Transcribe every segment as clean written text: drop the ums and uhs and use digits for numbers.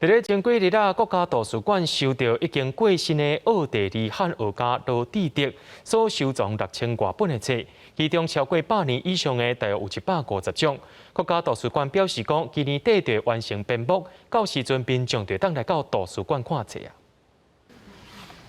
佇咧前幾日啊，國家圖書館收到已經過身的奧地利漢學家羅智德所收藏六千外本的冊，其中超過100年以上的大約有150種。國家圖書館表示講，今年底就會完成編目，到時陣民眾就會當來到圖書館看冊啊。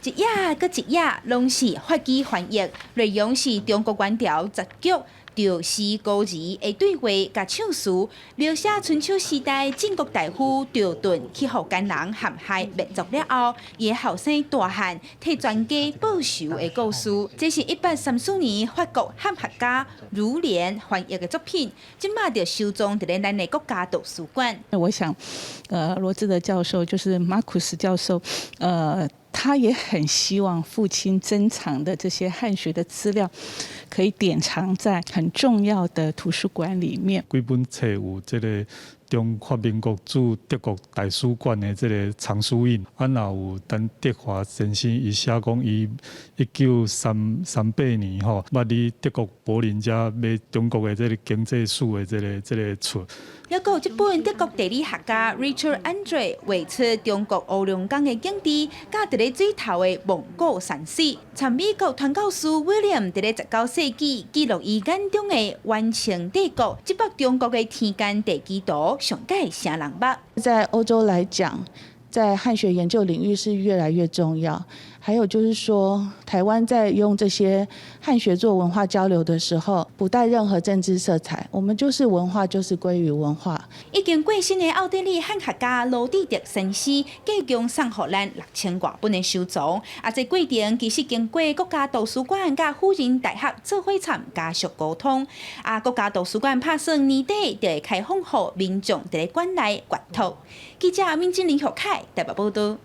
一頁閣一頁，攏是法語翻譯，內容是中國元朝雜劇趙氏孤兒的對話佮唱詞，描寫春秋時代晉國大夫趙盾去予奸人陷害滅族了後，伊的後生大漢替全家報仇的故事。這是1834年法國漢學家儒蓮翻譯的作品，這馬就收藏佇咧咱的國家圖書館。我想，羅智德教授就是馬庫斯教授，他也很希望父親珍藏的這些漢學的資料，可以典藏在很重要的圖書館裡面。幾本冊有這个中華民國駐德國大使館的這个藏書印，啊，若有陳德華先生伊寫講，伊1938年吼，捌佇德國柏林遮買中國的這个經濟史的這个冊。猶閣有這本德國地理學家 Richard Andre 畫出中國烏龍江的景致，佮佇咧水頭的蒙古山水。參美國傳教士 William 佇咧19世紀記錄伊眼中的晚清帝國，這幅中國的天間地基圖上蓋啥人捌？在歐洲來講，在漢學研究領域是越來越重要。還有就是說，台灣在用這些漢學做文化交流的時候，不帶任何政治色彩，我們就是文化，就是歸於文化。已經過身的奧地利漢學家羅智德先生，共計送予咱六千外本的收藏。啊，這過程其實經過國家圖書館佮輔仁大學做伙參加速溝通。啊，國家圖書館拍算年底就會開放予民眾佇咧館內閱讀。記者閔真林學凱台北報道。